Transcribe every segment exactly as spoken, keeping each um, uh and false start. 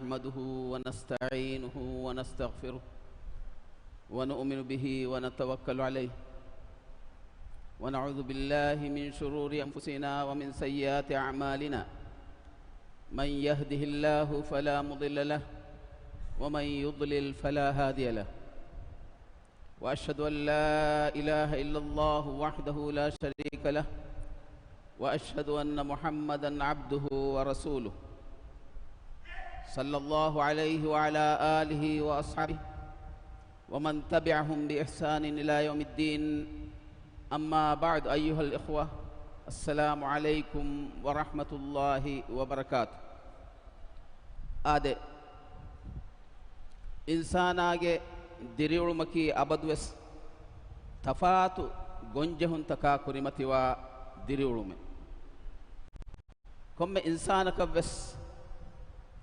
نحمده ونستعينه ونستغفره ونؤمن به ونتوكل عليه ونعوذ بالله من شرور أنفسنا ومن سيئات أعمالنا. من يهده الله فلا مضل له ومن يضلل فلا هادي له. وأشهد أن لا إله إلا الله وحده لا شريك له، وأشهد أن محمدا عبده ورسوله، صلى الله عليه وعلى آله وأصحابه ومن تبعهم بإحسان إلى يوم الدين. أما بعد، أيها الإخوة، السلام عليكم ورحمة الله وبركاته. އާދެ، އިންސާނާގެ ދިރިއުޅުމަކީ އަބަދުވެސް ތަފާތު ގޮންޖެހުންތަކާ ކުރިމަތިވާ ދިރިއުޅުމެއް. ކޮންމެ އިންސާނަކަށްވެސް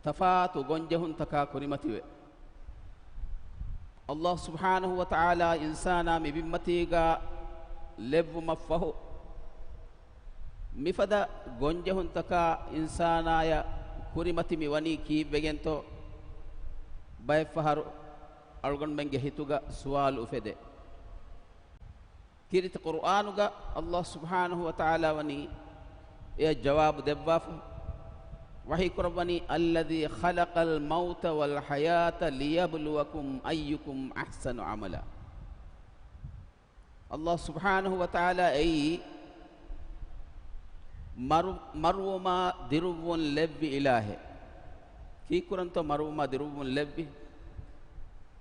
ތަފާތު ގޮންޖެހުންތަކާ ކުރިމަތިވެ، ﷲ ސުބްޙާނަހޫ ވަތަޢާލާ އިންސާނާ މި ބިންމަތީގަ ލެއްވުމަށްފަހު، މިފަދަ ގޮންޖެހުންތަކާ އިންސާނާޔަށް ކުރިމަތި މިވަނީ ކީއްވެގެންތޯ؟ ބައެއްފަހަރު އަޅުގަނޑުމެންގެ ހިތުގަ ސުވާލު އުފެދޭ. ކީރިތި ޤުރުއާނުގަ ﷲ ސުބްޙާނަހޫ ވަތަޢާލާ ވަނީ އެޔަށް ޖަވާބު ދެއްވާފަ، ވަޙީ ކުރައްވަނީ، الذي خلق الموت والحياة ليبلوكم أيكم أحسن عملا. ﷲ ސުބްޙާނަހޫ ވަތަޢާލާ އެއީ މަރު-، މަރުވުމާ ދިރުއްވުން ލެއްވި އިލާހެއް. ކީއްކުރަންތޯ މަރުވުމާ ދިރުއްވުން ލެއްވި؟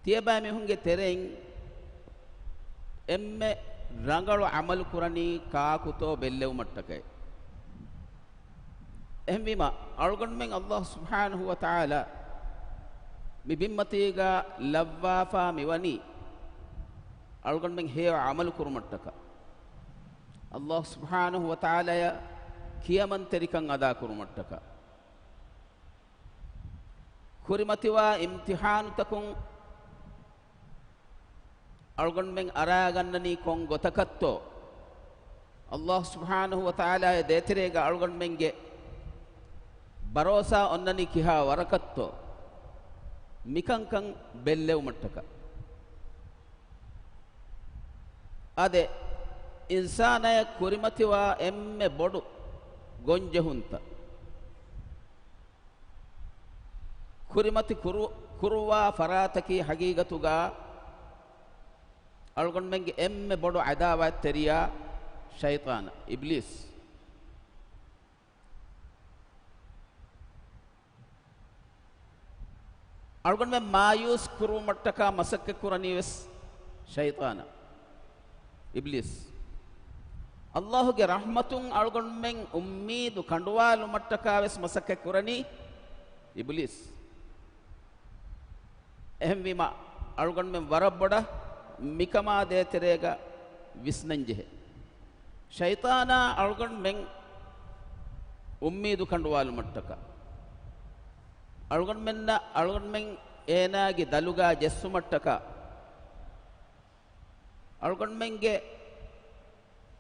ތިޔަބައިމީހުންގެ ތެރެއިން އެންމެ ރަނގަޅު ޢަމަލު ކުރަނީ ކާކުތޯ ބެއްލެވުމަށްޓަކައި. އެހެންވީމަ، އަޅުގަނޑުމެން ﷲ ސުބްޙާނަހޫ ވަތަޢާލާ މި ބިންމަތީގަ ލައްވާފާ މިވަނީ އަޅުގަނޑުމެން ހެޔޮ ޢަމަލު ކުރުމަށްޓަކާ، ﷲ ސުބްޙާނަހޫ ވަތަޢާލާޔަށް ކިޔަމަންތެރިކަން އަދާކުރުމަށްޓަކާ. ކުރިމަތިވާ އިމްތިޙާނުތަކުން އަޅުގަނޑުމެން އަރާގަންނަނީ ކޮން ގޮތަކަށްތޯ؟ ﷲ ސުބްޙާނަހޫ ވަތަޢާލާގެ ދޭތެރޭގަ އަޅުގަނޑުމެންގެ ބަރޯސާ އޮންނަނީ ކިހާ ވަރަކަށްތޯ؟ މިކަންކަން ބެއްލެވުމަށްޓަކާ. އާދެ، އިންސާނާޔަށް ކުރިމަތިވާ އެންމެ ބޮޑު ގޮންޖެހުންތައް ކުރިމަތި ކުރު-، ކުރުވާ ފަރާތަކީ ހަގީގަތުގަ އަޅުގަނޑުމެންގެ އެންމެ ބޮޑު ޢަދާވާތްތެރިޔާ ޝައިޠާނާ، އިބްލީސް. އަޅުގަނޑުމެން މާޔޫސް ކުރުވުމަށްޓަކާ މަސައްކަތް ކުރަނީ ވެސް ޝައިޠާނާ، އިބްލީސް. ﷲގެ ރަޙްމަތުން އަޅުގަނޑުމެން އުއްމީދު ކަނޑުވާލުމަށްޓަކާ ވެސް މަސައްކަތް ކުރަނީ އިބްލީސް. އެހެންވީމަ، އަޅުގަނޑުމެން ވަރަށް ބޮޑަށް މިކަމާ ދޭތެރޭގަ ވިސްނަންޖެހޭ. ޝައިޠާނާ އަޅުގަނޑުމެން އުއްމީދު ކަނޑުވާލުމަށްޓަކާ، އަޅުގަނޑުމެންނަށް އަޅުގަނޑުމެން އޭނާގެ ދަލުގަ ޖެއްސުމަށްޓަކާ، އަޅުގަނޑުމެންގެ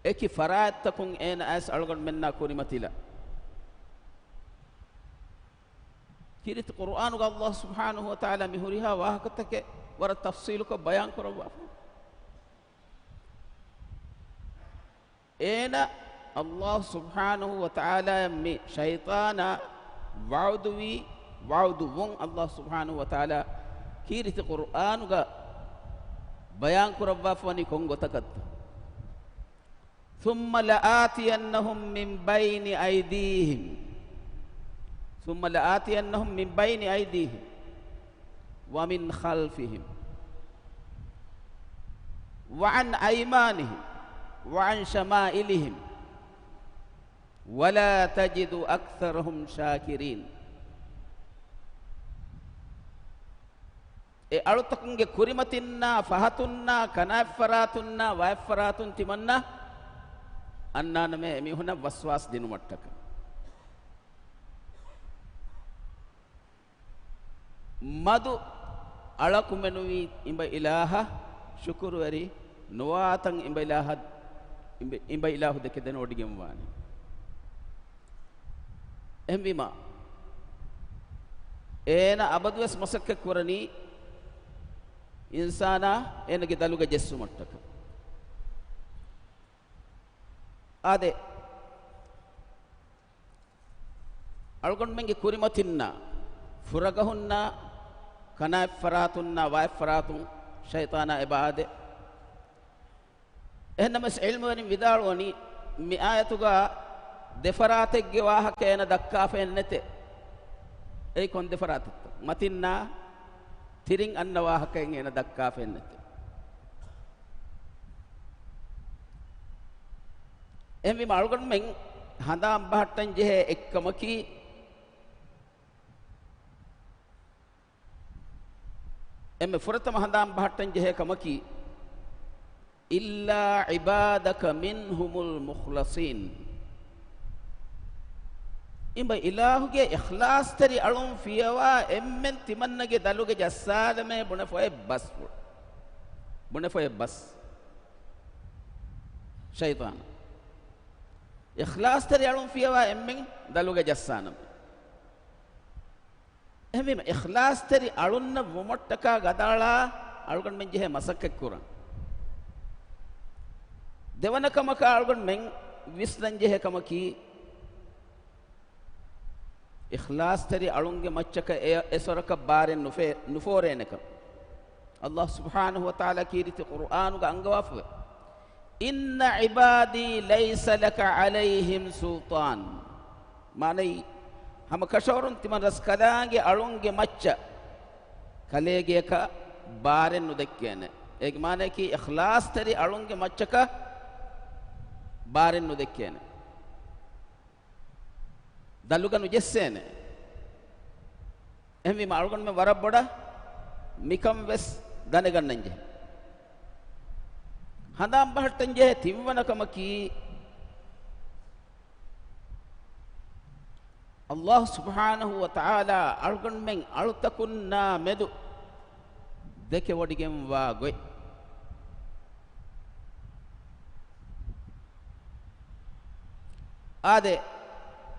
އެކި ފަރާތްތަކުން އޭނަ އައިސް އަޅުގަނޑުމެންނާ ކުރިމަތިލާ. ކީރިތި ޤުރުއާނުގަ ﷲ ސުބްޙާނަހޫ ވަތަޢާލާ މި ހުރިހާ ވާހަކަތަކެއް ވަރަށް ތަފްޞީލުކޮށް ބަޔާން ކުރައްވާފަ. އޭނަ ﷲ ސުބްޙާނަހޫ ވަތަޢާލާއަށް މި ޝައިޠާނާ ވަޢުދުވީ، ވަޢުދުވުން ﷲ ސުބްޙާނަހޫ ވަތަޢާލާ ކީރިތި ޤުރުއާނުގަ ބަޔާން ކުރައްވާފަވަނީ ކޮން ގޮތަކަށްތަ؟ ثم لآتينهم من بين أيديهم، ثم لآتينهم من بين أيديهم ومن خلفهم وعن أيمانهم وعن شمائلهم ولا تجد أكثرهم شاكرين. އެ އަޅުތަކުންގެ ކުރިމަތިންނާ، ފަހަތުންނާ، ކަނާތްފަރާތުންނާ، ވާތްފަރާތުން ތިމަންނަ އަންނާނަމޭ އެމީހުނަށް ވަސްވާސް ދިނުމަށްޓަކަ. މަދު އަޅަކު މެނުވީ އިނބަ އިލާހަށް ޝުކުރުވެރި ނުވާތަން އިނބަ އިލާހަށް، އިނބަ، އިނބަ އިލާހު ދެކެ ދެނެވޮޑިގެން ވާނެ. އެހެންވީމަ، އޭނަ އަބަދުވެސް މަސައްކަތް ކުރަނީ އިންސާނާ އޭނަގެ ދަލުގަ ޖެއްސުމަށްޓަކަ. އާދެ، އަޅުގަނޑުމެންގެ ކުރިމަތިންނާ، ފުރަގަހުންނާ، ކަނާތްފަރާތުންނާ، ވާތްފަރާތުން ޝައިޠާނާ އެބައާދޭ. އެހެންނަމަވެސް ޢިލްމުވެރިން ވިދާޅުވަނީ، މި އާޔަތުގަ ދެފަރާތެއްގެ ވާހަކަ އޭނަ ދައްކާފައެއް ނެތޭ. އެއީ ކޮން ދެފަރާތެއްތޯ؟ މަތިންނާ ތިރިން އަންނަ ވާހަކައެއް އޭނަ ދައްކާފައެއް ނެތޭ. އެހެންވީމަ އަޅުގަނޑުމެން ހަނދާން ބަހައްޓަން ޖެހޭ އެއްކަމަކީ، އެންމެ ފުރަތަމަ ހަނދާން ބަހައްޓަން ޖެހޭ ކަމަކީ، إلا عبادك منهم المخلصين. އިބަ އިލާހުގެ އިޚްލާޞްތެރި އަޅުން ފިޔަވާ އެންމެން ތިމަންނަގެ ދަލުގަ ޖައްސާލަމޭ ބުނެފައެއް ބަސްފުޅު. ބުނެފައެއް ބަސް. ޝައިޠާން. އިޚްލާޞްތެރި އަޅުން ފިޔަވާ އެންމެން ދަލުގަ ޖައްސާނަމޭ. އެހެންވީމަ، އިޚްލާޞްތެރި އަޅުންނަށް ވުމަށްޓަކާ ގަދައަޅާ އަޅުގަނޑުމެން ޖެހޭ މަސައްކަތް ކުރަން. ދެވަނަ ކަމަކަށް އަޅުގަނޑުމެން ވިސްނަން ޖެހޭ ކަމަކީ، އިޚްލާޞްތެރި އަޅުންގެ މައްޗަކަށް އެ، އެ ސޮރަކަށް ބާރެއް ނުފޭ، ނުފޯރޭނެކަން. ﷲ ސުބްޙާނަހު ވަތަޢާލާ ކީރިތި ޤުރްއާނުގަ އަންގަވާފަވޭ. إن عبادي ليس لك عليهم سلطان. މާނައީ، ހަމަ ކަށަވަރުން ތިމަން ރަސްކަލާނގެ އަޅުންގެ މައްޗަށް ކަލޭގެއަކަށް ބާރެއް ނުދެއްކޭނެ. އޭގެ މާނަޔަކީ، އިޚްލާޞްތެރި އަޅުންގެ މައްޗަކަށް ބާރެއް ނުދެއްކޭނެ. ދަލުގަ ނުޖެއްސޭނެ. އެހެންވީމަ އަޅުގަނޑުމެން ވަރަށް ބޮޑަށް މިކަން ވެސް ދަނެގަންނަން ޖެހޭ. ހަނދާން ބަހައްޓަން ޖެހޭ ތިންވަނަ ކަމަކީ، ﷲ ސުބްޙާނަހު ވަތަޢާލާ އަޅުގަނޑުމެން އަޅުތަކުންނާ މެދު ދެކެވޮޑިގެންވާ ގޮތް. އާދެ،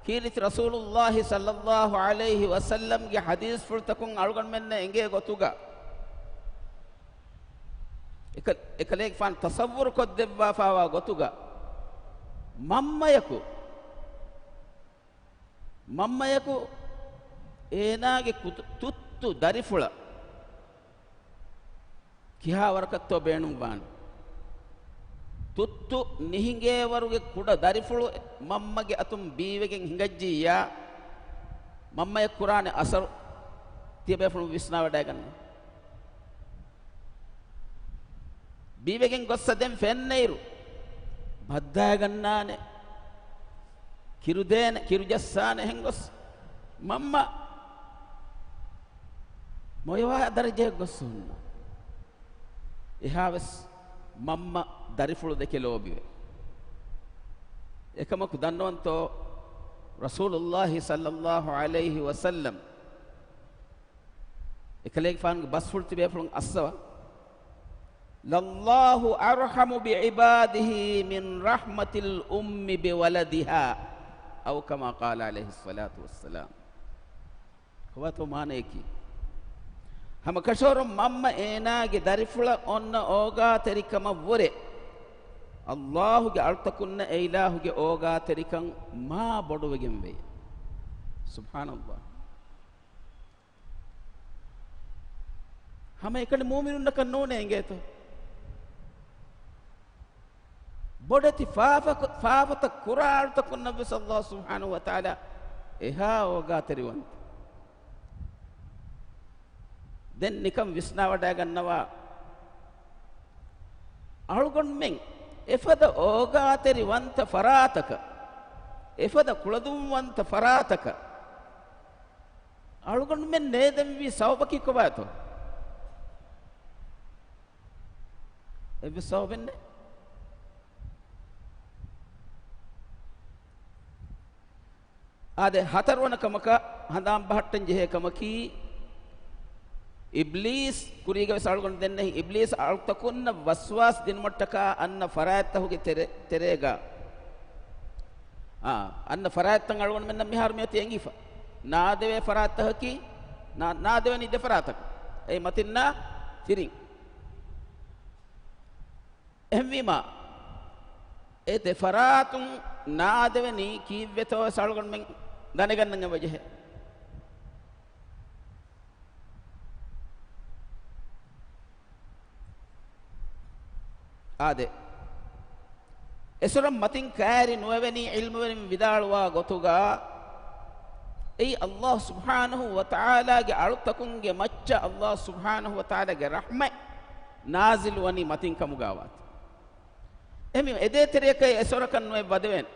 ކީރިތި ރަސޫލުﷲ ޞައްލަﷲ ޢަލައިހި ވަސައްލަމްގެ ޙަދީޘްފުޅުތަކުން އަޅުގަނޑުމެންނަށް އެނގޭ ގޮތުގަ، އެކަ-، އެކަލޭގެފާނު ތަޞައްވުރު ކޮށްދެއްވާފާވާ ގޮތުގަ، މަންމަޔަކު، މަންމަޔަކު އޭނާގެ ކުތު-، ތުއްތު ދަރިފުޅަށް ކިހާވަރަކަށްތޯ ބޭނުންވާނެ؟ ތުއްތު ނިހިނގޭވަރުގެ ކުޑަ ދަރިފުޅު މަންމަގެ އަތުން ބީވެގެން ހިނގައްޖިއްޔާ، މަންމަޔަށް ކުރާނެ އަސަރު ތިޔަބޭފުޅުން ވިސްނާވަޑައިގަންނަ. ބީވެގެން ގޮއްސަ ދެން ފެންނައިރު، ބައްދާގަންނާނެ، ކިރުދޭނެ، ކިރުޖައްސާނެ ހެން ގޮސް، މަންމަ މޮޔަވާ ދަރަޖައެއް ގޮސް ހުންނަ. އެހާވެސް މަންމަ ދަރިފުޅު ދެކެ ލޯބިވޭ. އެކަމަކު ދަންނަވަންތޯ، ރަސޫލުﷲ ޞައްލަﷲ ޢަލައިހި ވަސައްލަމް އެކަލޭގެފާނުގެ ބަސްފުޅު ތިބޭފުޅުން އައްސަވާ، لله أرحم بعباده من رحمة الأم بولدها، أو كما قال عليه الصلاة والسلام. ކޮބާތޯ މާނަޔަކީ؟ ހަމަ ކަށަވަރުން މަންމަ އޭނާގެ ދަރިފުޅަށް އޮންނަ އޯގާތެރިކަމަށްވުރެ، ﷲ ގެ އަޅުތަކުންނަށް އެ އިލާހުގެ އޯގާތެރިކަން މާ ބޮޑުވެގެންވޭ. ސުބްޙާނަﷲ. ހަމައެކަނި މުއުމިނުންނަކަށް ނޫނޭ އިނގޭތޯ؟ ބޮޑެތި ފާފަ-، ފާފަތައް ކުރާ އަޅުތަކުންނަށްވެސް ﷲ ސުބްޙާނަހު ވަތަޢާލާ އެހާ އޯގާތެރިވަންތަ. ދެން ނިކަން ވިސްނާވަޑައިގަންނަވާ، އަޅުގަނޑުމެން އެފަދަ އޯގާތެރިވަންތަ ފަރާތަކަށް، އެފަދަ ކުޅަދުންވަންތަ ފަރާތަކަށް އަޅުގަނޑުމެން ނޭދެންވީ ސަބަބަކީ ކޮބާތޯ؟ އެއްވެސް ސަބަބެއް ނެތް. އާދެ، ހަތަރުވަނަ ކަމަކަށް ހަނދާން ބަހައްޓަން ޖެހޭ ކަމަކީ، އިބްލީސް ކުރީގަވެސް އަޅުގަނޑު ދެންނެވި އިބްލީސް އަޅުތަކުންނަށް ވަސްވާސް ދިނުމަށްޓަކާ އަންނަ ފަރާތްތަކުގެ ތެރެ-، ތެރޭގަ، އާ، އަންނަ ފަރާތްތައް އަޅުގަނޑުމެންނަށް މިހާރު މިއޮތީ އެނގިފަ. ނާދެވޭ ފަރާތްތަކަކީ، ނާ، ނާދެވެނީ ދެފަރާތަކަށް. އެ މަތިންނާ ތިރިން. އެހެންވީމާ، އެ ދެފަރާތުން ނާދެވެނީ ކީއްވެތޯ ވެސް އަޅުގަނޑުމެން ދަނެގަންނަން އެބަޖެހޭ. އާދެ، އެސޮރަށް މަތިން ކައިރި ނުވެވެނީ ޢިލްމުވެރިން ވިދާޅުވާ ގޮތުގަ، އެއީ ﷲ ސުބްޙާނަހޫ ވަތަޢާލާގެ އަޅުތަކުންގެ މައްޗަށް ﷲ ސުބްޙާނަހޫ ވަތަޢާލާގެ ރަޙްމަތް ނާޒިލުވަނީ މަތިން ކަމުގައިވާތީ. އެހެންވީމަ، އެދޭތެރެއަކަށް އެސޮރަކަށް ނުއެއްވަދެވޭނެ.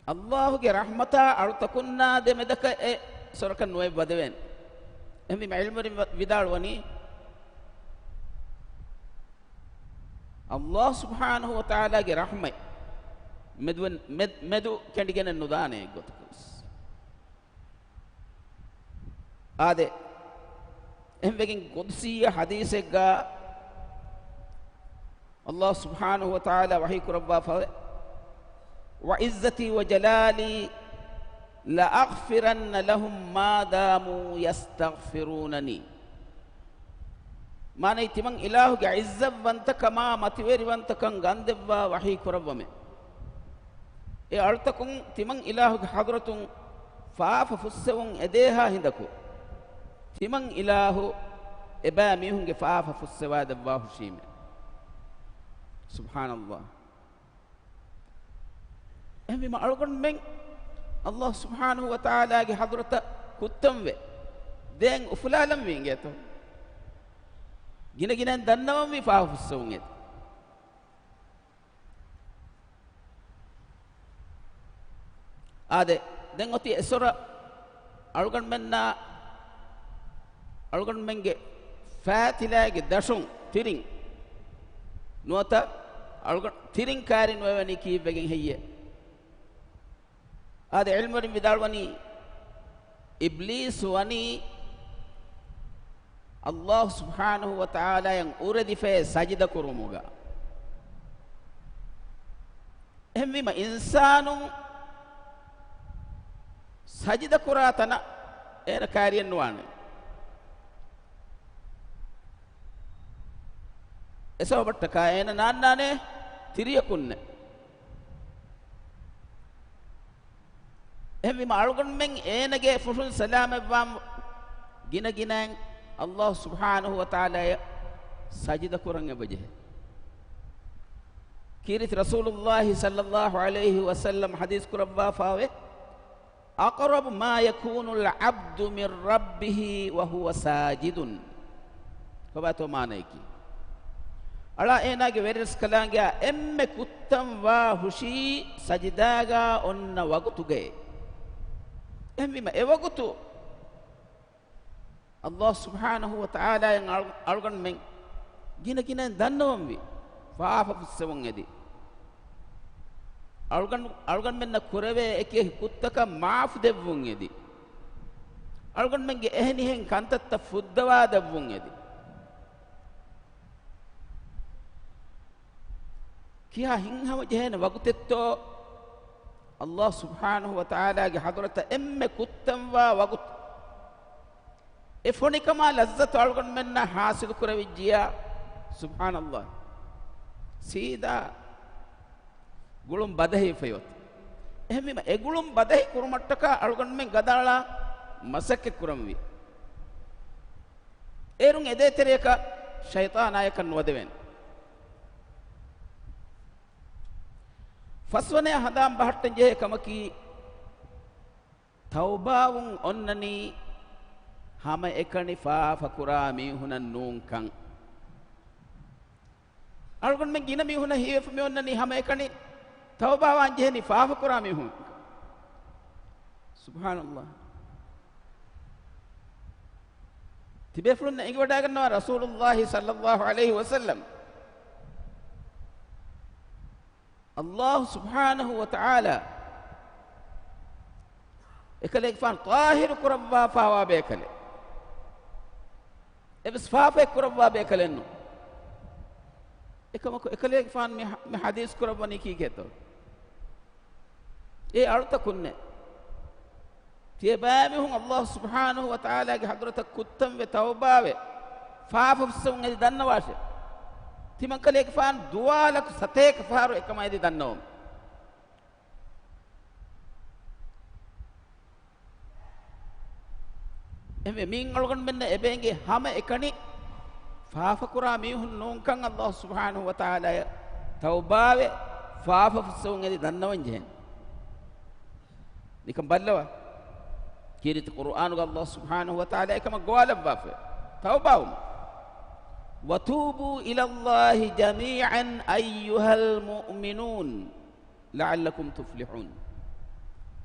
ﷲގެ ރަޙްމަތާ އަޅުތަކުންނާ ދެމެދަކަށް އެ ސޮރަކަށް ނުއެއްވަދެވޭނެ. އެހެންވީމަ ޢިލްމުވެރިން ވަ، ވިދާޅުވަނީ، ﷲ ސުބްޙާނަހޫ ވަތަޢާލާގެ ރަޙްމަތް މެދުވެން، މެ، މެދު ކެނޑިގެނެއް ނުދާނެ އެއްގޮތަކަށް ވެސް. އާދެ، އެހެންވެގެން ޤުދުސީ ޙަދީޘެއްގަ ﷲ ސުބްޙާނަހޫ ވަތަޢާލާ ވަޙީ ކުރައްވާފަވޭ، "وعزتي وجلالي لأغفرن لهم ما داموا يستغفرونني." މާނައީ، ތިމަން އިލާހުގެ ޢިއްޒަތްވަންތަކަމާ މަތިވެރިވަންތަކަން ގަންދެއްވާ ވަޙީ ކުރައްވަމޭ. އެ އަޅުތަކުން ތިމަން އިލާހުގެ ޙަޟްރަތުން ފާފަ ފުއްސެވުން އެދޭހާ ހިނދަކު، ތިމަން އިލާހު އެބައިމީހުންގެ ފާފަ ފުއްސެވާދެއްވާ ހުށީމޭ. ސުބްޙާނަﷲ. އެހެންވީމަ، އަޅުގަނޑުމެން ﷲ ސުބްޙާނަހޫ ވަތަޢާލާގެ ޙަޟްރަތަށް ކުއްތަންވެ ދޭން އުފުލާލަންވީ އިނގޭތޯ؟ ގިނަގިނައިން ދަންނަވަންވީ ފާފަ ފުއްސެވުން އެދި. އާދެ، ދެން އޮތީ އެސޮރަ އަޅުގަނޑުމެންނާ، އަޅުގަނޑުމެންގެ ފައިތިލައިގެ ދަށުން ތިރިން ނުވަތަ އަޅުގަނޑު ތިރިން ކައިރި ނުވެވެނީ ކީއްވެގެން ހެއްޔޭ؟ އާދެ، ޢިލްމުވެރިން ވިދާޅުވަނީ، އިބްލީސް ވަނީ ﷲ ސުބްޙާނަހޫ ވަތަޢާލާއަށް އުރެދިފައި ސަޖިދަ ކުރުމުގަ. އެހެންވީމަ، އިންސާނުން ސަޖިދަ ކުރާ ތަނަށް އޭނަ ކައިރިއެއް ނުވާނެ. އެ ސަބަބަށްޓަކާ އޭނަ ނާންނާނެ ތިރިޔަކުންނެއް. އެހެންވީމަ، އަޅުގަނޑުމެން އޭނަގެ ފުށުން ސަލާމަތްވާން ގިނަގިނައިން ﷲ ސުބްޙާނަހޫ ވަތަޢާލާއަށް ސަޖިދަ ކުރަން އެބަޖެހޭ. ކީރިތި ރަސޫލުﷲ ޞައްލަﷲ ޢަލައިހި ވަސައްލަމަ ޙަދީޘް ކުރައްވާފާވޭ، "أقرب ما يكون العبد من ربه وهو ساجد." ކޮބާތޯ މާނަޔަކީ؟ އަޅާ އޭނާގެ ވެރިރަސްކަލާނގެއާ އެންމެ ކުއްތަންވާ ހުށީ ސަޖިދާގާ އޮންނަ ވަގުތުގައޭ. އެހެންވީމަ، އެވަގުތު ﷲ ސުބްޙާނަހޫ ވަތަޢާލާއަށް އަޅު، އަޅުގަނޑުމެން ގިނަގިނައިން ދަންނަވަންވީ، ފާފަ ފުއްސެވުން އެދި. އަޅުގަނޑު، އަޅުގަނޑުމެންނަށް ކުރެވޭ އެކި އެކި ކުށްތަކަށް މާފު ދެއްވުން އެދި. އަޅުގަނޑުމެންގެ އެހެނިހެން ކަންތައްތައް ފުއްދަވާ ދެއްވުން އެދި. ކިހާ ހިތްހަމަޖެހޭނެ ވަގުތެއްތޯ؟ ﷲ ސުބްޙާނަހޫ ވަތަޢާލާގެ ޙަޟްރަތަށް އެންމެ ކުއްތަންވާ ވަގުތު. އެ ފޮނިކަމާ ލައްޒަތު އަޅުގަނޑުމެންނަށް ޙާޞިލު ކުރެވިއްޖިޔާ، ސުބްޙާނަﷲ، ސީދާ ގުޅުން ބަދަހިވެފައި އޮތީ. އެހެންވީމަ، އެ ގުޅުން ބަދަހި ކުރުމަށްޓަކާ އަޅުގަނޑުމެން ގަދައަޅާ މަސައްކަތް ކުރަންވީ. އޭރުން އެދޭތެރެއަކަށް ޝައިޠާނާޔަކަށް ނުވަދެވޭނެ. ފަސްވަނަޔަށް ހަނދާން ބަހައްޓަން ޖެހޭ ކަމަކީ، ތައުބާވުން އޮންނަނީ ހަމައެކަނި ފާފަކުރާ މީހުނަށް ނޫންކަން. އަޅުގަނޑުމެން ގިނަ މީހުނަށް ހީވެފަ މި އޮންނަނީ ހަމައެކަނި ތައުބާވާން ޖެހެނީ ފާފަކުރާ މީހުން. ސުބްޙާނަﷲ. ތިބޭފުޅުންނަށް އެނގިވަޑައިގަންނަވާ ރަސޫލުﷲ ޞައްލަﷲ ޢަލައިހި ވަސައްލަމް، ﷲ ސުބްޙާނަހޫ ވަތަޢާލާ އެކަލޭގެފާނު ޠާހިރު ކުރައްވާފާވާ ބޭކަލެއް. އެއްވެސް ފާފައެއް ކުރައްވާ ބޭކަލެއްނު. އެކަމަކު އެކަލޭގެފާނު މި، މި ޙަދީޘް ކުރައްވަނީ ކީކޭތޯ؟ އޭ އަޅުތަކުންނޭ. ތިޔަބައިމީހުން ﷲ ސުބްޙާނަހޫ ވަތަޢާލާގެ ޙަޟްރަތަށް ކުއްތަންވެ ތައުބާވެ، ފާފަފުއްސަވުން އެދި ދަންނަވާށޭ. ތިމަންކަލޭގެފާނު ދުވާލަކު ސަތޭކަ ފަހަރު އެކަމަށް އެދި ދަންނަވަމު. އެހެންވެ، މިއިން އަޅުގަނޑުމެންނަށް އެބައެނގޭ ހަމައެކަނި ފާފަކުރާ މީހުން ނޫންކަން ﷲ ސުބްޙާނަހޫ ވަތަޢާލާއަށް ތައުބާވެ، ފާފަފުއްސަވުން އެދި ދަންނަވަން ޖެހޭނެ. ނިކަން ބައްލަވާ. ކީރިތި ޤުރުއާނުގަ ﷲ ސުބްޙާނަހޫ ވަތަޢާލާ އެކަމަށް ގޮވާލައްވާފައި. ތައުބާވުމަށް. وَتُوبُوا إِلَى اللَّهِ جَمِيعًا أَيُّهَا الْمُؤْمِنُونَ لَعَلَّكُمْ تُفْلِحُونَ.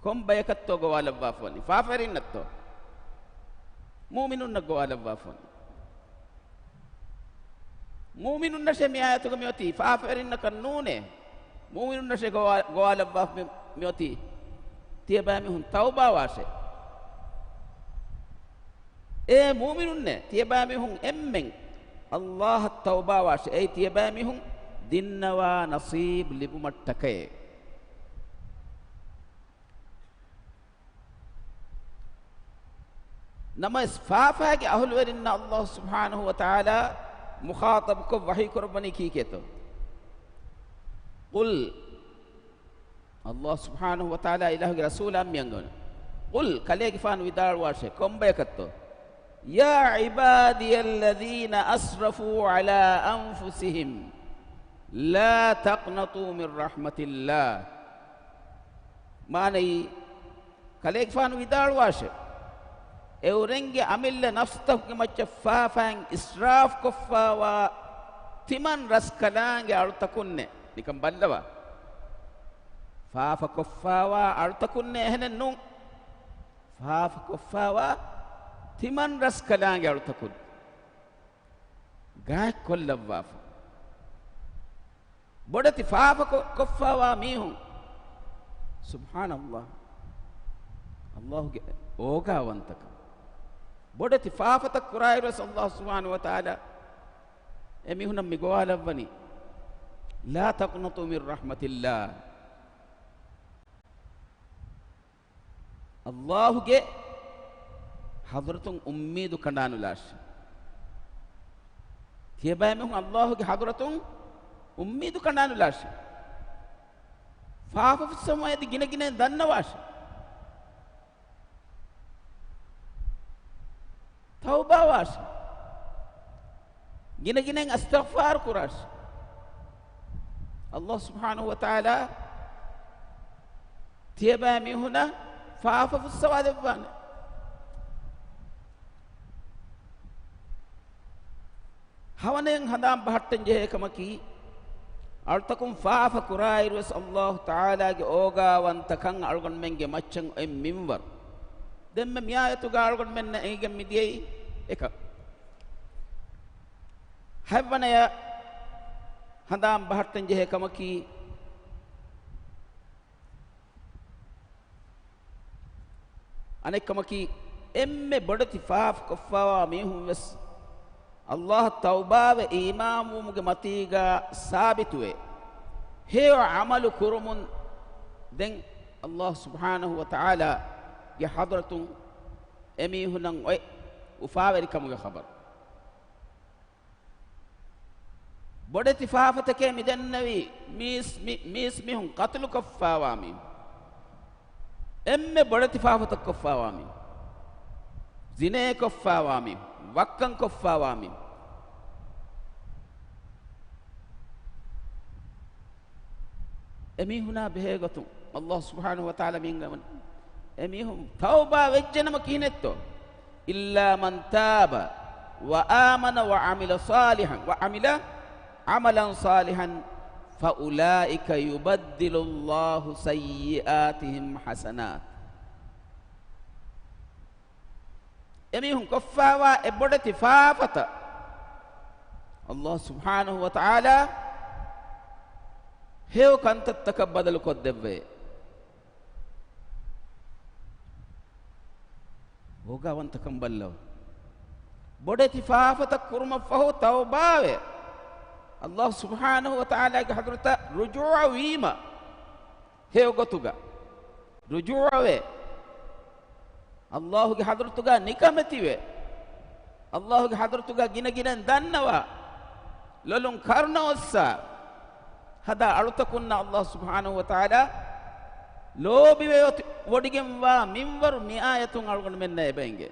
ކޮން ބަޔަކަށްތޯ ގޮވާލައްވާފަވަނީ؟ ފާފަވެރިންނަށްތޯ؟ މުއުމިނުންނަށް ގޮވާލައްވާފަވަނީ. މުއުމިނުންނަށޭ މި އާޔަތުގަ މިއޮތީ، ފާފަވެރިންނަކަށް ނޫނޭ. މުއުމިނުންނަށޭ ގޮވާ-، ގޮވާލައްވާފަ މި-، މިއޮތީ. ތިޔަބައިމީހުން ތައުބާވާށޭ. އޭ މުއުމިނުންނޭ، ތިޔަބައިމީހުން އެންމެން ﷲ އަށް ތައުބާވާށޭ. އެއީ ތިޔަބައިމީހުން ދިންނަވާ ނަޞީބު ލިބުމަށްޓަކައޭ. ނަމަވެސް ފާފައިގެ އަހުލުވެރިންނަށް ﷲ ސުބްޙާނަހޫ ވަތަޢާލާ މުޚާޠަބުކޮށް ވަޙީ ކުރައްވަނީ ކީކޭތޯ؟ قُلْ، ﷲ ސުބްޙާނަހޫ ވަތަޢާލާ އިލާހުގެ ރަސޫލާ މި އަންގަވަނީ. قُلْ، ކަލޭގެފާނު ވިދާޅުވާށޭ، ކޮންބަޔަކަށްތޯ؟ يَا عِبَادِيَ الَّذِينَ أَسْرَفُوا عَلَىٰ أَنفُسِهِمْ لَا تَقْنَطُوا مِن رَّحْمَةِ اللَّهِ. މާނައީ، ކަލޭގެފާނު ވިދާޅުވާށޭ، އެއުރެންގެ އަމިއްލަ ނަފްސުތަކުގެ މައްޗަށް ފާފައިން އިސްރާފް ކޮށްފާވާ ތިމަން ރަސްކަލާނގެ އަޅުތަކުންނޭ. ނިކަން ބައްލަވާ. ފާފަ ކޮށްފާވާ އަޅުތަކުންނޭ، އެހެނެއް ނޫން. ފާފަ ކޮށްފާވާ ތިމަން ރަސްކަލާނގެ އަޅުތަކުން ގާތްކޮށްލައްވާފަ. ބޮޑެތި ފާފަ ކޮ-، ކޮށްފާވާ މީހުން. ސުބްޙާނަﷲ. ﷲގެ އޯގާވަންތަކަން. ބޮޑެތި ފާފަތައް ކުރާއިރުވެސް ﷲ ސުބްޙާނަހޫ ވަތަޢާލާ އެމީހުނަށް މި ގޮވާލައްވަނީ، لَا تَقْنَطُوا مِن رَّحْمَةِ اللَّهِ. ﷲގެ ޙަޟްރަތުން އުއްމީދު ކަނޑާނުލާށޭ. ތިޔަބައިމީހުން ﷲގެ ޙަޟްރަތުން އުއްމީދު ކަނޑާނުލާށޭ. ފާފަފުއްސަވަމުން އެދި ގިނަގިނައިން ދަންނަވާށޭ. ތައުބާވާށޭ. ގިނަގިނައިން އިސްތިޣްފާރު ކުރާށޭ. ﷲ ސުބްޙާނަހޫ ވަތަޢާލާ ތިޔަބައިމީހުނަށް ފާފަ ފުއްސަވާ ދެއްވާނެ. ހަވަނައަށް ހަނދާން ބަހައްޓަން ޖެހޭ ކަމަކީ، އަޅުތަކުން ފާފަ ކުރާއިރުވެސް ﷲ ތަޢާލާގެ އޯގާވަންތަކަން އަޅުގަނޑުމެންގެ މައްޗަށް އޮތް މިންވަރު. ދެންމެ މިއާޔަތުގަ އަޅުގަނޑުމެންނަށް އެނގިގެން މިދިޔައީ އެކަން. ހަތްވަނަޔަށް ހަނދާން ބަހައްޓަން ޖެހޭ ކަމަކީ، އަނެއްކަމަކީ، އެންމެ ބޮޑެތި ފާފަ ކޮށްފާވާ މީހުން ވެސް ﷲ އަށް ތައުބާވެ އީމާންވުމުގެ މަތީގަ ސާބިތުވެ، ހެޔޮ ޢަމަލު ކުރުމުން ދެން ﷲ ސުބްޙާނަހޫ ވަތަޢާލާގެ ޙަޟްރަތުން އެމީހުނަށް އޮތް އުފާވެރިކަމުގެ ޚަބަރު. ބޮޑެތި ފާފަތަކޭ މިދެންނެވީ، މީސް-، މި-، މީސްމީހުން ޤަތުލުކޮށްފާވާ މީހުން. އެންމެ ބޮޑެތި ފާފަތައް ކޮށްފާވާ މީހުން. ޒިނޭކޮށްފާވާ މީހުން. ވައްކަން ކޮށްފާވާ މީހުން. އެމީހުނާ ބެހޭގޮތުން ﷲ ސުބްޙާނަހޫ ވަތަޢާލާ މި އަންގަވަނީ، އެމީހުން ތައުބާ ވެއްޖެނަމަ ކިހިނެއްތޯ؟ إِلَّا مَن تَابَ وَآمَنَ وَعَمِلَ صَالِحًا، وَعَمِلَ عَمَلًا صَالِحًا فَأُولَٰئِكَ يُبَدِّلُ اللَّهُ سَيِّئَاتِهِمْ حَسَنَاتٍ. އެމީހުން ކޮށްފާވާ އެ ބޮޑެތި ފާފަތައް ﷲ ސުބްޙާނަހޫ ވަތަޢާލާ ހެޔޮ ކަންތައްތަކަށް ބަދަލު ކޮށްދެއްވައޭ. އޯގާވަންތަކަން ބައްލަވާ. ބޮޑެތި ފާފަތައް ކުރުމަށްފަހު ތައުބާވެ، ﷲ ސުބްޙާނަހޫ ވަތަޢާލާގެ ޙަޟްރަތަށް ރުޖޫޢަވީމަ، ހެޔޮ ގޮތުގަ ރުޖޫޢަވެ، އައްލާހުގެ ޙަޟްރަތުގަ ނިކަމެތިވެ، އައްލާހުގެ ޙަޟްރަތުގަ ގިނަ ގިނައިން ދަންނަވާ، ލޮލުން ކަރުނަ އޮއްސާ، ހަދާ އަޅުތަކުންނަށް އައްލާހު ސުބްޙާނަހު ވަތަޢާލާ ލޯބިވެ އޮތި ވޮޑިގެންވާ މިންވަރު މި އާޔަތުން އަޅުގަނޑުމެންނަށް އެބަ އެނގޭ.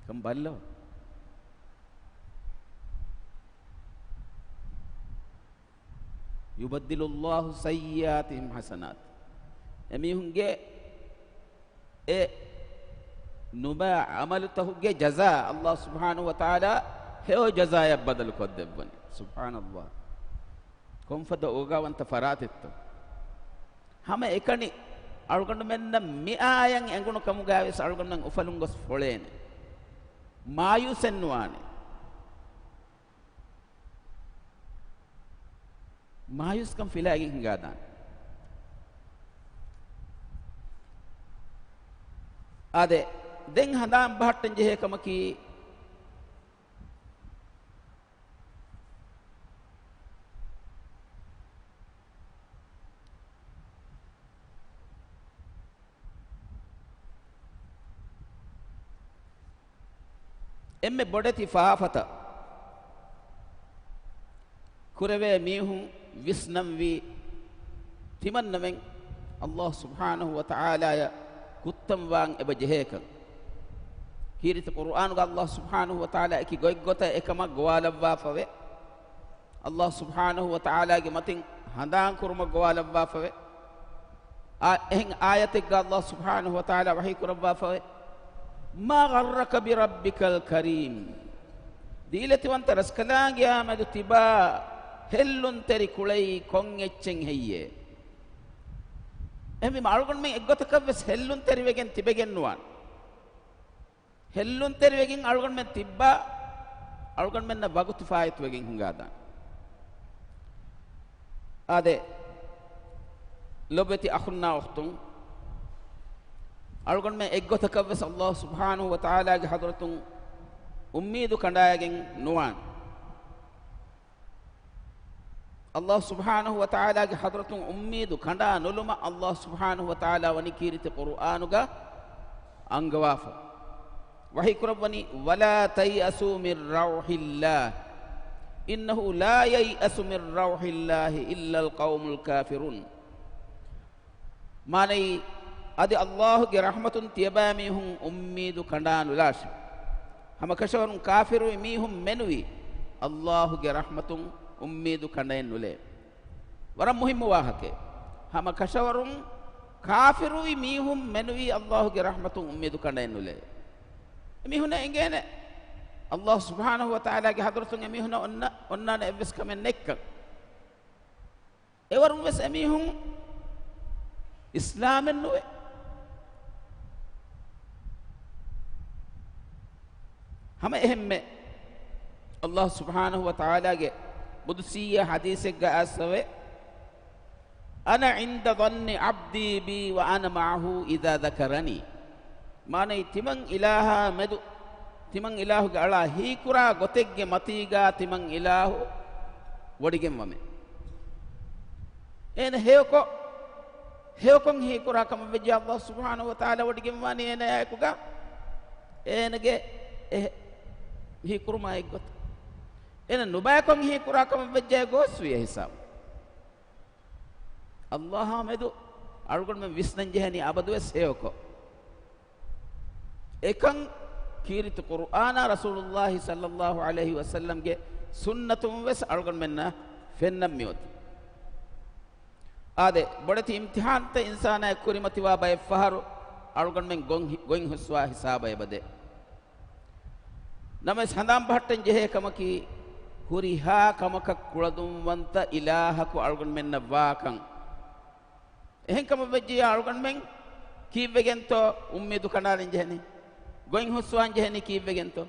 ކަން ބައްލަވާ. يُبَدِّلُ اللَّهُ سَيِّئَاتِهِمْ حَسَنَاتٍ. އެމީހުންގެ އެ ނުބައި ޢަމަލުތަކުގެ ޖަޒާ އައްލާހު ސުބްޙާނަހު ވަތަޢާލާ ހެޔޮ ޖަޒާއަށް ބަދަލު ކޮށްދެއްވަނީ. ސުބްޙާނައްލާހް. ކޮންފަދަ އޯގާވަންތަ ފަރާތެއްތޯ. ހަމަ އެކަނި އަޅުގަނޑުމެންނަށް މި އާޔަތް އެނގުނު ކަމުގައިވެސް އަޅުގަނޑުމެން އުފަލުން ގޮސް ފޮޅޭނެ. މާޔޫސެއް ނުވާނެ. މާޔޫސްކަން ފިލައިގެން ހިނގާދާނެ. އާދެ، ދެން ހަނދާން ބަހައްޓަން ޖެހޭ ކަމަކީ، އެންމެ ބޮޑެތި ފާފަތައް ކުރެވޭ މީހުން ވިސްނަންވީ، ތިމަންނަމެން އައްލާހު ސުބްޙާނަހު ވަތަޢާލާއަށް ކުއްތަންވާން އެބަ ޖެހޭކަން. ކީރިތި ޤުރުއާނުގަ އައްލާހު ސުބްޙާނަހު ވަތަޢާލާ އެކި ގޮތްގޮތަށް އެކަމަށް ގޮވާލައްވާފަވޭ. އައްލާހު ސުބްޙާނަހު ވަތަޢާލާގެ މަތިން ހަނދާން ކުރުމަށް ގޮވާލައްވާފަވޭ. އާ، އެހެން އާޔަތެއްގަ އައްލާހު ސުބްޙާނަހު ވަތަޢާލާ ވަޙީ ކުރައްވާފަވޭ، مَا غَرَّكَ بِرَبِّكَ الْكَرِيمِ. ދީލަތިވަންތަ ރަސްކަލާނގެއާ މެދު ތިބާ ހެއްލުންތެރި ކުޅައީ ކޮން އެއްޗެއް ހެއްޔޭ؟ އެހެންވީމަ އަޅުގަނޑުމެން އެއްގޮތަކަށްވެސް ހެއްލުންތެރިވެގެން ތިބެގެން ނުވާނެ. ހެއްލުންތެރިވެގެން އަޅުގަނޑުމެން ތިއްބާ، އަޅުގަނޑުމެންނަށް ވަގުތު ފާއިތުވެގެން ހިނގާދާނެ. އާދެ، ލޮބުވެތި އަޚުންނާ އުޚްތުން، އަޅުގަނޑުމެން އެއްގޮތަކަށްވެސް އައްލާހު ސުބްޙާނަހު ވަތަޢާލާގެ ޙަޟްރަތުން އުއްމީދު ކަނޑާގެން ނުވާނެ. އައްލާހު ސުބްޙާނަހު ވަތަޢާލާގެ ޙަޟްރަތުން އުއްމީދު ކަނޑާ ނުލުމަށް އައްލާހު ސުބްޙާނަހު ވަތަޢާލާ ވަނީ ކީރިތި ޤުރުއާނުގަ އަންގަވާފަ. ވަޙީ ކުރައްވަނީ، وَلَا تَيْأَسُوا مِنْ رَوْحِ اللَّهِ إِنَّهُ لَا يَيْأَسُ مِنْ رَوْحِ اللَّهِ إِلَّا الْقَوْمُ الْكَافِرُونَ. މާނައީ، އަދި އައްލާހުގެ ރަޙްމަތުން ތިޔަބައިމީހުން އުއްމީދު ކަނޑާނުލާށޭ. ހަމަކަށަވަރުން ކާފިރުވި މީހުން މެނުވީ އައްލާހުގެ ރަޙްމަތުން އުއްމީދު ކަނޑައެއް ނުލޭ. ވަރަށް މުހިއްމު ވާހަކައެއް. ހަމަކަށަވަރުން ކާފިރުވި މީހުން މެނުވީ އައްލާހުގެ ރަޙްމަތުން އުއްމީދު ކަނޑައެއް ނުލޭ. އެމީހުނަށް އެނގޭނެ އައްލާހު ސުބްޙާނަހު ވަތަޢާލާގެ ޙަޟްރަތުން އެމީހުނަށް އޮންނަ، އޮންނާނެ އެއްވެސް ކަމެއް ނެތްކަން. އެވަރުން ވެސް އެމީހުން އިސްލާމެއް ނުވޭ. ހަމަ އެހެންމެ، އައްލާހު ސުބްޙާނަހު ވަތަޢާލާގެ ޤުދުސީ ޙަދީޘެއްގަ އައިސްފަވޭ، أَنَا عِنْدَ ظَنِّ عَبْدِي بِي وَأَنَا مَعَهُ إِذَا ذَكَرَنِي. މާނައީ، ތިމަން އިލާހާ މެދު، ތިމަން އިލާހުގެ އަޅާ ހީކުރާ ގޮތެއްގެ މަތީގާ ތިމަން އިލާހު ވޮޑިގެންވަމޭ. އޭނަ ހެޔޮކޮށް، ހެޔޮކޮށް ހީކުރާ ކަމަށް ވެއްޖެ އައްލާހު ސުބްޙާނަހު ވަތަޢާލާ ވޮޑިގެންވާނީ އޭނަޔާއެކުގަ، އޭނަގެ އެ ހީކުރުމާ އެއްގޮތަށް. އޭނަ ނުބައިކޮށް ހީކުރާ ކަމަށް ވެއްޖެ ގޯސްވިޔަ ހިސާބު. އައްލާހާ މެދު އަޅުގަނޑުމެން ވިސްނަން ޖެހެނީ އަބަދުވެސް ހެޔޮކޮށް. އެކަން ކީރިތި ޤުރުއާނާ ރަސޫލުﷲ ޞައްލަﷲ ޢަލައިހި ވަސައްލަމްގެ ސުންނަތުން ވެސް އަޅުގަނޑުމެންނަށް ފެންނަން މިއޮތީ. އާދެ، ބޮޑެތި އިމްތިޙާންތައް އިންސާނާއަށް ކުރިމަތިވާ ބައެއް ފަހަރު އަޅުގަނޑުމެން ގޮން ހި-، ގޮތް ހުސްވާ ހިސާބަށް އެބަދޭ. ނަމަވެސް ހަނދާން ބަހައްޓަން ޖެހޭ ކަމަކީ، ހުރިހާ ކަމަކަށް ކުޅަދުންވަންތަ އިލާހަކު އަޅުގަނޑުމެންނަށް ވާކަން. އެހެން ކަމަށް ވެއްޖިއްޔާ އަޅުގަނޑުމެން ކީއްވެގެންތޯ އުއްމީދު ކަނޑާލަން ޖެހެނީ؟ ގޮތް ހުސްވާން ޖެހެނީ ކީއްވެގެންތޯ؟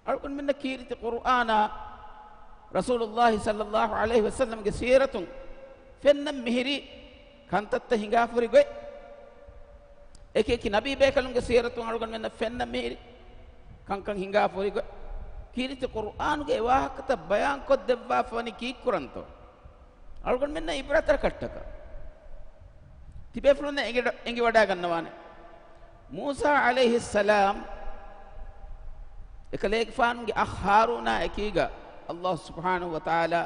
އަޅުގަނޑުމެންނަށް ކީރިތި ޤުރުއާނާ ރަސޫލުﷲ ޞައްލަﷲ ޢަލައިހި ވަސައްލަމްގެ ސީރަތުން ފެންނަން މިހިރީ ކަންތައްތައް ހިނގާފަހުރި ގޮތް. އެކި އެކި ނަބީ ބޭކަލުންގެ ސީރަތުން އަޅުގަނޑުމެންނަށް ފެންނަން މިހިރީ ކަންކަން ހިނގާފަހުރި ގޮތް. ކީރިތި ޤުރުއާނުގެ އެ ވާހަކަތައް ބަޔާންކޮށްދެއްވާފަވަނީ ކީއްކުރަންތޯ؟ އަޅުގަނޑުމެންނަށް އިބްރަތަކަށްޓަކަ. ތިބޭފުޅުންނަށް އެނގި-، އެނގިވަޑައިގަންނަވާނެ. މޫސާ ޢަލައިހިއްސަލާމް އެކަލޭގެފާނުގެ އަޚް ހާރޫނާ އެކީގަ އައްލާހު ސުބްޙާނަހު ވަތަޢާލާ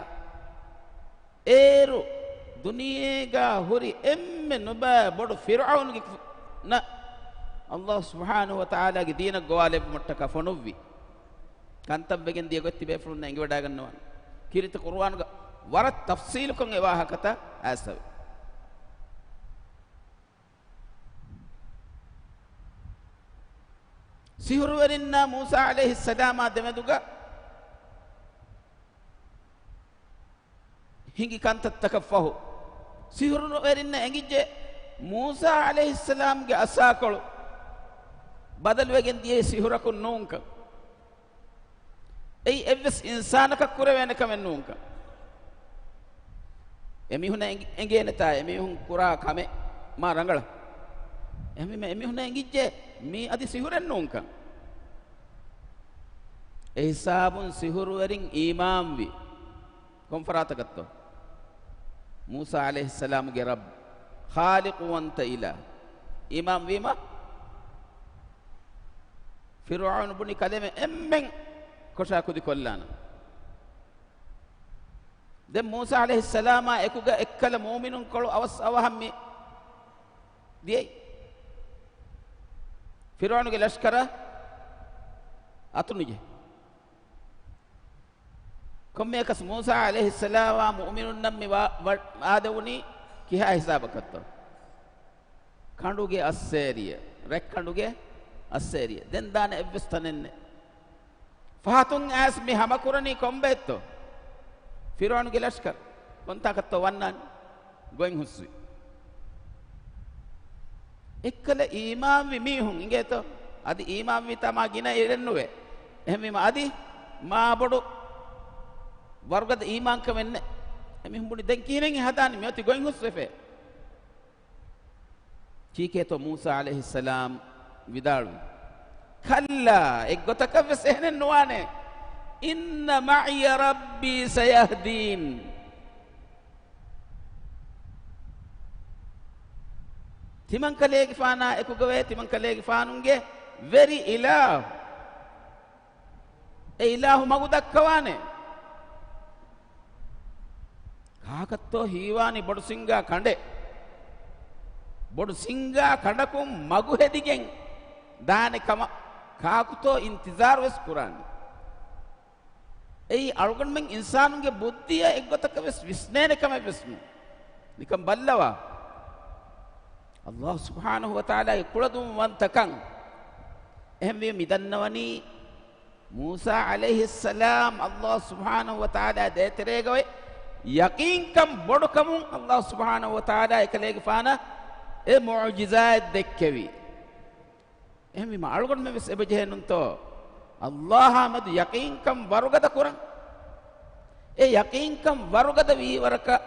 އޭރު ދުނިޔޭގަ ހުރި އެންމެ ނުބައި ބޮޑު ފިރުޢައުނުގެ ނަ-، އައްލާހު ސުބްޙާނަހު ވަތަޢާލާގެ ދީނަށް ގޮވާލެއްވުމަށްޓަކާ ފޮނުއްވި ކަންތައް ވެގެން ދިޔަ ގޮތް ތިބޭފުޅުންނަށް އެނގިވަޑައިގަންނަވާނެ. ކީރިތި ޤުރުއާނުގަ ވަރަށް ތަފްޞީލުކޮށް އެ ވާހަކަތައް އައިސްފަވޭ. ސިހުރުވެރިންނާ މޫސާ ޢަލައިހިއްސަލާމާ ދެމެދުގަ ހިނގި ކަންތައްތަކަށް ފަހު، ސިހުރުވެރިންނަށް އެނގިއްޖެ މޫސާ ޢަލައިހިއްސަލާމްގެ އަސާކޮޅު ބަދަލުވެގެން ދިޔައީ ސިހުރަކުން ނޫންކަން. އެއީ އެއްވެސް އިންސާނަކަށް ކުރެވޭނެ ކަމެއް ނޫންކަން. އެމީހުންނަށް އެނގި-، އެނގޭނެތާ އެމީހުން ކުރާ ކަމެއް މާ ރަނގަޅަށް. އެހެންވީމަ އެމީހުންނަށް އެނގިއްޖެ މީ އަދި ސިހުރެއް ނޫންކަން. އެހިސާބުން ސިހުރުވެރިން އީމާންވި. ކޮން ފަރާތަކަށްތޯ؟ މޫސާ ޢަލައިހިއްސަލާމުގެ ރައްބު، ޚާލިޤުވަންތަ އިލާހު. އީމާންވީމަ، ފިރުޢައުނު ބުނި ކަލޭމެން އެންމެން ކޮށާ ކުދިކޮށްލާނަން. ދެން މޫސާ ޢަލައިހިއްސަލާމާ އެކުގަ އެއްކަލަ މުއުމިނުންކޮޅު އަވަސް އަވަހަށް މި ދިޔައީ. ފިރުޢައުނުގެ ލަޝްކަރަށް އަތުނުޖެހި. ކޮންމެއަކަސް މޫސާ ޢަލައިހިއްސަލާމާ މުއުމިނުންނަށް މި ވާ-، ވަ-، ވާދެވުނީ ކިހާ ހިސާބަކަށްތޯ؟ ކަނޑުގެ އައްސޭރިއަށް، ރަތްކަނޑުގެ އައްސޭރިއަށް. ދެން ދާނެ އެއްވެސް ތަނެއް ނެތް. ފަހަތުން އައިސް މި ހަމަކުރަނީ ކޮންބައެއްތޯ؟ ފިރުޢައުނުގެ ލަޝްކަރު. ކޮންތާކަށްތޯ ވަންނާނީ؟ ގޮތް ހުސްވި. އެއްކަލަ އީމާންވި މީހުން އިނގޭތޯ؟ އަދި އީމާންވީތާ މާ ގިނަ އިރެއްނުވޭ. އެހެންވީމަ އަދި މާ ބޮޑު ވަރުގަދަ އީމާންކަމެއް ނެތް. އެމީހުން ބުނި ދެން ކިހިނެއް ހަދާނީ؟ މިއޮތީ ގޮތް ހުސްވެފަ. ކީކޭތޯ މޫސާ ޢަލައިހިއްސަލާމް ވިދާޅުވި؟ كلا، އެއްގޮތަކަށްވެސް އެހެނެއް ނުވާނެ. إن معي ربي سيهدين. ތިމަންކަލޭގެފާނާ އެކުގަވޭ ތިމަންކަލޭގެފާނުންގެ ވެރި އިލާހު. އެ އިލާހު މަގު ދައްކަވާނެ. ކާކަށްތޯ ހީވާނީ ބޮޑު ސިންގާ ކަނޑެއް؟ ބޮޑު ސިންގާ ކަނޑަކުން މަގު ހެދިގެން ދާނެ ކަމަށް ކާކުތޯ އިންތިޒާރުވެސް ކުރާނީ؟ އެއީ އަޅުގަނޑުމެން އިންސާނުންގެ ބުއްދިއަށް އެއްގޮތަކަށް ވެސް ވިސްނޭނެ ކަމެއް ވެސް ނޫން. ނިކަން ބައްލަވާ. އައްލާހު ސުބްޙާނަހު ވަތަޢާލާގެ ކުޅަދުންވަންތަކަން. އެހެންވީމަ މި ދަންނަވަނީ، މޫސާ ޢަލައިހިއްސަލާމް އައްލާހު ސުބްޙާނަހު ވަތަޢާލާ ދޭތެރޭގަ އޮތް ޔަޤީންކަން ބޮޑުކަމުން އައްލާހު ސުބްޙާނަހު ވަތަޢާލާ އެކަލޭގެފާނަށް އެ މުޢުޖިޒާތް ދެއްކެވި. އެހެންވީމަ އަޅުގަނޑުމެން ވެސް އެބަޖެހޭނުންތޯ؟ އައްލާހާ މެދު ޔަޤީންކަން ވަރުގަދަ ކުރަން. އެ ޔަޤީންކަން ވަރުގަދަ ވީވަރަކަށް،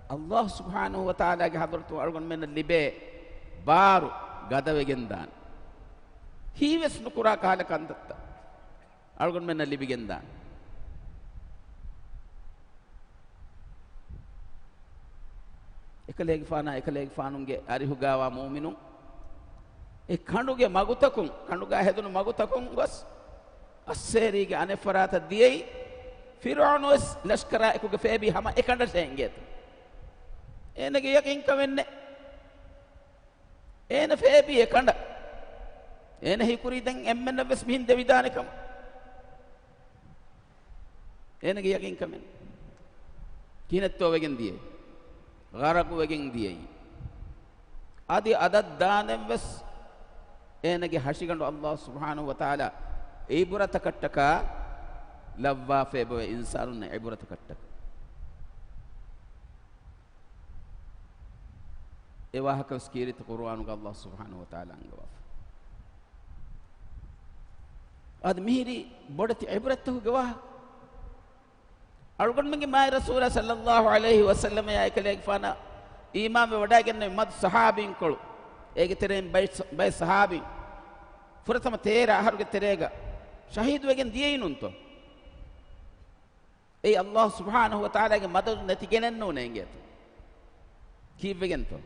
އައްލާހު ސުބްޙާނަހު ވަތަޢާލާގެ ޙަޟްރަތުން އަޅުގަނޑުމެންނަށް ލިބޭ ބާރު ގަދަވެގެންދާނެ. ހީވެސް ނުކުރާ ކަހަލަ ކަންތައްތައް އަޅުގަނޑުމެންނަށް ލިބިގެންދާނެ. އެކަލޭގެފާނާ އެކަލޭގެފާނުންގެ އަރިހުގާވާ މުއުމިނުން އެ ކަނޑުގެ މަގުތަކުން، ކަނޑުގާ ހެދުނު މަގުތަކުން ގޮސް، އައްސޭރީގެ އަނެއްފަރާތަށް ދިޔައީ، ފިރުޢައުނު ވެސް ލަޝްކަރާ އެކުގަ ފޭބީ ހަމަ އެކަނޑަށޭ އިނގޭތޯ. އޭނަގެ ޔަޤީންކަމެއްނެތް. އޭނަ ފޭބީ އެކަނޑަށް. އޭނަ ހީކުރީ ދެން އެންމެންނަށް ވެސް މިހިން ދެވިދާނެ ކަމަށް. އޭނަގެ ޔަޤީންކަމެއް. ކިހިނެއްތޯ ވެގެން ދިޔައީ؟ ޣަރަޤު ވެގެން ދިޔައީ. އަދި އަދަށް ދާނެން ވެސް އޭނަގެ ހަށިގަނޑު އައްލާހު ސުބްޙާނަހު ވަތަޢާލާ ޢިބުރަތަކަށްޓަކާ ލައްވާފަ އެބައޮތް އިންސާނުންނަށް ޢިބުރަތަކަށްޓަކާ. އެ ވާހަކަ ވެސް ކީރިތި ޤުރުއާނުގަ އައްލާހު ސުބްޙާނަހު ވަތަޢާލާ އަންގަވާފަ. އަދި މިހިރީ ބޮޑެތި ޢިބްރަތްތަކުގެ ވާހަކަ. އަޅުގަނޑުމެންގެ މާތް ރަސޫލާ ޞައްލައްލާހު ޢަލައިހި ވަސައްލަމަޔާ އެކަލޭގެފާނާ އީމާންވެ ވަޑައިގެންނެވި މަދު ޞަޙާބީންކޮޅު، އޭގެ ތެރެއިން ބައެއް، ބައެއް ޞަޙާބީން، ފުރަތަމަ ތޭރަ އަހަރުގެ ތެރޭގަ ޝަހީދުވެގެން ދިޔައީނުންތޯ؟ އެއީ އައްލާހު ސުބްޙާނަހު ވަތަޢާލާގެ މަދަދު ނެތިގެނެއްނޫނޭ އިނގޭތޯ؟ ކީއްވެގެންތޯ؟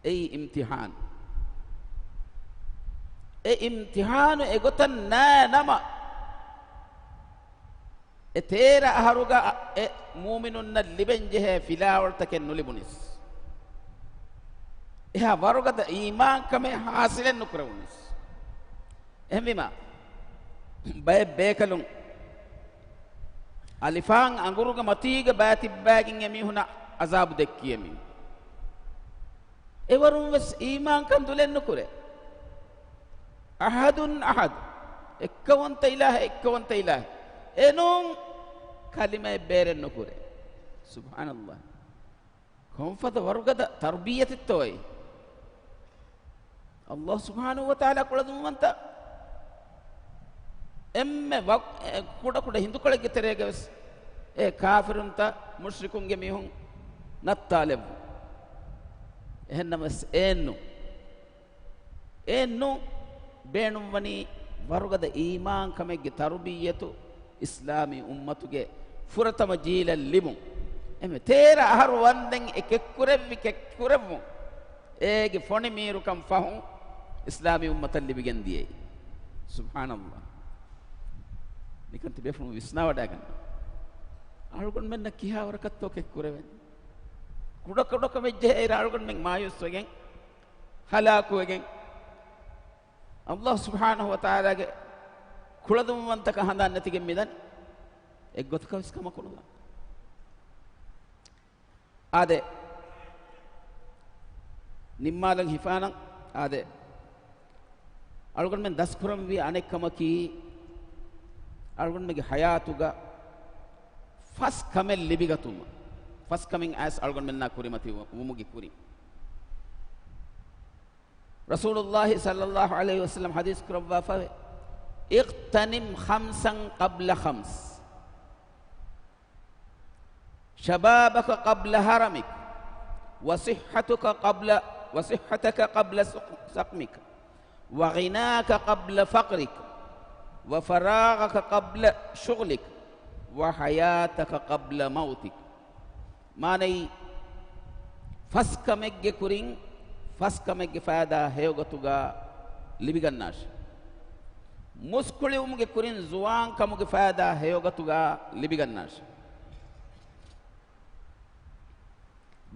އެއީ އިމްތިޙާން. އެ އިމްތިޙާނު އެގޮތަށް ނާނަމަ، އެ ތޭރަ އަހަރުގަ އެ މޫމިނުންނަށް ލިބެންޖެހޭ ފިލާވަޅުތަކެއް ނުލިބުނީސް، އެހާ ވަރުގަދަ އީމާންކަމެއް ޙާޞިލެއް ނުކުރެވުނީސް. އެހެންވީމާ، ބައެއް ބޭކަލުން އަލިފާން އަނގުރުގެ މަތީގަ ބައިތިއްބައިގެން އެމީހުނަށް ޢަޒާބު ދެއްކި އެމީހުން. އެވަރުން ވެސް އީމާންކަން ދުލެއް ނުކުރޭ. އަޙަދުން އަޙަދު. އެއްކަވަންތަ އިލާހެއް، އެއްކަވަންތަ އިލާހެއް. އެނޫން ކަލިމައެއް ބޭރެއް ނުކުރޭ. ސުބްޙާނަﷲ. ކޮންފަދަ ވަރުގަދަ ތަރުބިއްޔަތެއްތޯއޭ! ﷲ ސުބްޙާނަހޫ ވަތަޢާލާ ކުޅަދުންވަންތަ އެންމެ ވަ-، އެ ކުޑަކުޑަ ހިނދުކޮޅެއްގެ ތެރޭގަވެސް އެ ކާފިރުންތަ މުޝްރިކުންގެ މީހުން ނައްތާލެއްވުން. އެހެންނަމަވެސް އެއެއްނު. އެއެއްނު ބޭނުންވަނީ ވަރުގަދަ އީމާންކަމެއްގެ ތަރުބިއްޔަތު އިސްލާމީ އުއްމަތުގެ ފުރަތަމަ ޖީލަށް ލިބުން. އެމެ ތޭރަ އަހަރު ވަންދެން އެ ކެއްކުރެއްވި ކެއްކުރެއްވުން އޭގެ ފޮނި މީރުކަން ފަހުން އިސްލާމީ އުއްމަތަށް ލިބިގެން ދިޔައީ. ސުބްޙާނަﷲ. ނިކަން ތިބޭފުޅުން ވިސްނާވަޑައިގަންނަ. އަޅުގަނޑުމެންނަށް ކިހާވަރަކަށްތޯ ކެއްކުރެވެން؟ ކުޑަކުޑަކަމެއްޖެހޭ އިރު އަޅުގަނޑުމެން މާޔޫސްވެގެން، ހަލާކުވެގެން، ﷲ ސުބްޙާނަހޫ ވަތަޢާލާގެ ކުޅަދުންވަންތަކަން ހަނދާން ނެތިގެން މިދަނީ. އެއްގޮތަކަށް ވެސް ކަމަކު ނުދާން. އާދެ، ނިންމާލަން ހިފާނަން. އާދެ، އަޅުގަނޑުމެން ދަސްކުރަންވީ އަނެއްކަމަކީ، އަޅުގަނޑުމެންގެ ޙަޔާތުގަ ފަސް ކަމެއް ލިބިގަތުމަށް، ފަސް ކަމެއް އައިސް އަޅުގަނޑުމެންނާ ކުރިމަތި ވު-، ވުމުގެ ކުރިން. ރަސޫލުﷲ ޞައްލަﷲ ޢަލައިހި ވަސައްލަމަ ޙަދީޘް ކުރައްވާފަވޭ، "اغْتَنِمْ خَمْسًا قَبْلَ خَمْسٍ، شَبَابَكَ قَبْلَ هَرَمِكَ، وَصِحَّتُكَ قَبْلَ، وَصِحَّتَكَ قَبْلَ سُق-، سَقَمِكَ، وَغِنَاكَ قَبْلَ فَقْرِكَ، وَفَرَاغَكَ قَبْلَ شُغْلِكَ، وَحَيَاتَكَ قَبْلَ مَوْتِكَ." މާނައީ، ފަސް ކަމެއްގެ ކުރިން ފަސް ކަމެއްގެ ފައިދާ ހެޔޮގޮތުގަ ލިބިގަންނާށި. މުސްކުޅިވުމުގެ ކުރިން ޒުވާން ކަމުގެ ފައިދާ ހެޔޮގޮތުގަ ލިބިގަންނާށި.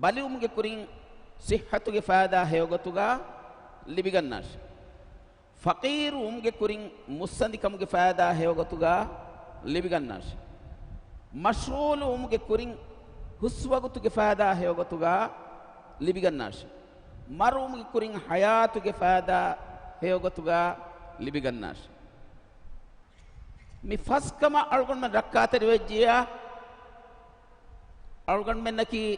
ބަލިވުމުގެ ކުރިން ޞިއްޙަތުގެ ފައިދާ ހެޔޮގޮތުގަ ލިބިގަންނާށި. ފަޤީރު ވުމުގެ ކުރިން މުއްސަނދިކަމުގެ ފައިދާ ހެޔޮގޮތުގަ ލިބިގަންނާށި. މަޝްޣޫލު ވުމުގެ ކުރިން ހުސްވަގުތުގެ ފައިދާ ހެޔޮގޮތުގަ ލިބިގަންނާށި. މަރުވުމުގެ ކުރިން ޙަޔާތުގެ ފައިދާ ހެޔޮގޮތުގަ ލިބިގަންނާށި. މި ފަސް ކަމަށް އަޅުގަނޑުމެން ރައްކާތެރިވެއްޖިއްޔާ، އަޅުގަނޑުމެންނަކީ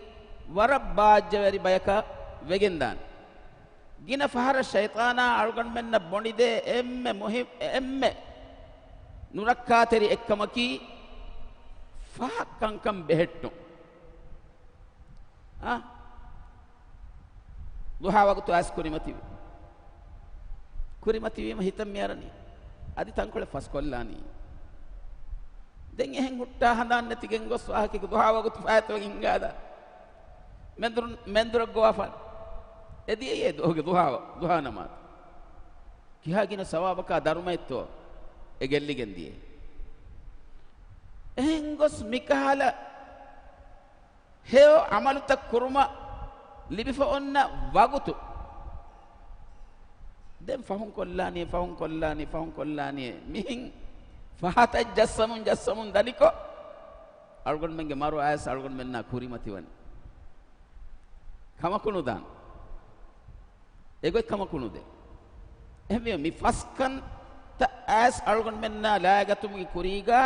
ވަރަށް ބާއްޖަވެރި ބަޔަކަށް ވެގެންދާނެ. ގިނަ ފަހަރަށް ޝައިޠާނާ އަޅުގަނޑުމެންނަށް ބޮނިދޭ އެންމެ މުހި-، އެންމެ ނުރައްކާތެރި އެއްކަމަކީ ފަހަށް ކަންކަން ބެހެއްޓުން. އާ؟ ޟުޙާ ވަގުތު އައިސް ކުރިމަތިވި. ކުރިމަތިވީމަ ހިތަށް މިއަރަނީ، އަދި ތަންކޮޅެއް ފަސްކޮށްލާނީ. ދެން އެހެން ހުއްޓާ ހަނދާން ނެތިގެން ގޮސް ވާހަކައެއް ގޮ ޟުޙާ ވަގުތު ފާތުވެގެން ހިނގާދާ. މެންދުރު-، މެންދުރަށް ގޮވާފަ. އެދިޔައީ އެ ދުވަހުގެ ޟުޙާ ވަ-، ޟުޙާ ނަމާދު. ކިހާ ގިނަ ސަވާބަކާ ދަރުމައެއްތޯ އެ ގެއްލިގެން ދިޔައީ. އެހެން ގޮސް މިކަހަލަ ހެޔޮ ޢަމަލުތައް ކުރުމަށް ލިބިފަ އޮންނަ ވަގުތު. ދެން ފަހުން ކޮށްލާނީ، ފަހުން ކޮށްލާނީ، ފަހުން ކޮށްލާނީ. މިހެން ފަހަތަށް ޖައްސަމުން، ޖައްސަމުން ދަނިކޮށް، އަޅުގަނޑުމެންގެ މަރު އައިސް އަޅުގަނޑުމެންނާ ކުރިމަތިވަނީ. ކަމަކު ނުދާން. އެގޮތް ކަމަކު ނުދޭ. އެހެންވީމަ، މި ފަސް ކަންތައް އައިސް އަޅުގަނޑުމެންނާ ލާގަތުމުގެ ކުރީގަ،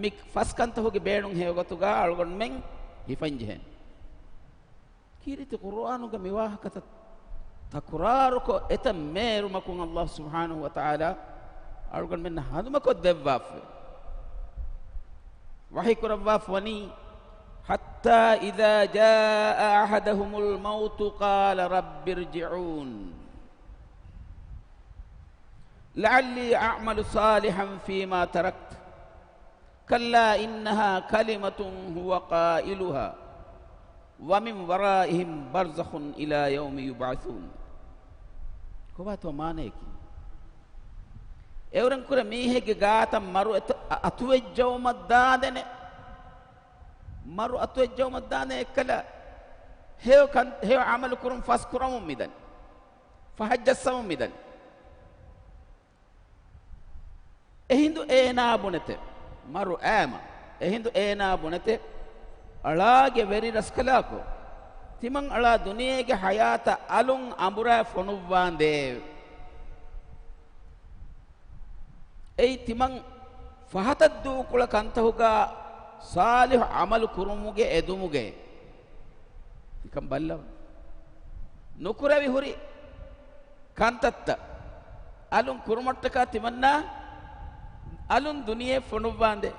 މި ފަސް ކަންތަކުގެ ބޭނުން ހެޔޮގޮތުގަ އަޅުގަނޑުމެން ހިފަންޖެހޭނެ. ކީރިތި ޤުރުއާނުގަ މި ވާހަކަތައް ތަކުރާރުކޮށް، އެތައް މޭރުމަކުން ﷲ ސުބްޙާނަހޫ ވަތަޢާލާ އަޅުގަނޑުމެންނަށް ހަނދުމަކޮށްދެއްވާފަވޭ. ވަޙީ ކުރައްވާފަވަނީ، حَتَّىٰ إِذَا جَاءَ أَحَدَهُمُ الْمَوْتُ قَالَ رَبِّ ارْجِعُونِ لَعَلِّي أَعْمَلُ صَالِحًا فِيمَا تَرَكْتُ كَلَّا إِنَّهَا كَلِمَةٌ هُوَ قَائِلُهَا وَمِنْ وَرَائِهِمْ بَرْزَخٌ إِلَى يَوْمِ يُبْعَثُونَ. ކޮބާތޯ މާނަޔަކީ؟ އެއުރެން ކުރެ މީހެއްގެ ގާތަށް މަރު އެތަ-، އަ-، އަތުވެއްޖައުމަށް ދާނދެނެ. މަރު އަތުވެއްޖައުމަށް ދާނދެނެ އެއްކަލަ ހެޔޮ ކަން-، ހެޔޮ އަމަލު ކުރުން ފަސް ކުރަމުން މިދަނީ. ފަހަށް ޖައްސަމުން މިދަނީ. އެހިނދު އޭނާ ބުނެތެ، މަރު އައިމަ، އެހިނދު އޭނާ ބުނެތެ، އަޅާގެ ވެރި ރަސްކަލާކޯ، ތިމަން އަޅާ ދުނިޔޭގެ ހަޔާތަށް އަލުން އަނބުރާ ފޮނުއްވާނދޭ. އެއީ ތިމަން ފަހަތަށް ދޫކުޅަ ކަންތަހުގަ ޞާލިޙު ޢަމަލު ކުރުމުގެ އެދުމުގެ ތިކަން ބައްލަވަން. ނުކުރެވި ހުރި ކަންތައްތައް އަލުން ކުރުމަށްޓަކާ ތިމަންނާ އަލުން ދުނިޔެ ފޮނުއްވާނދޭ.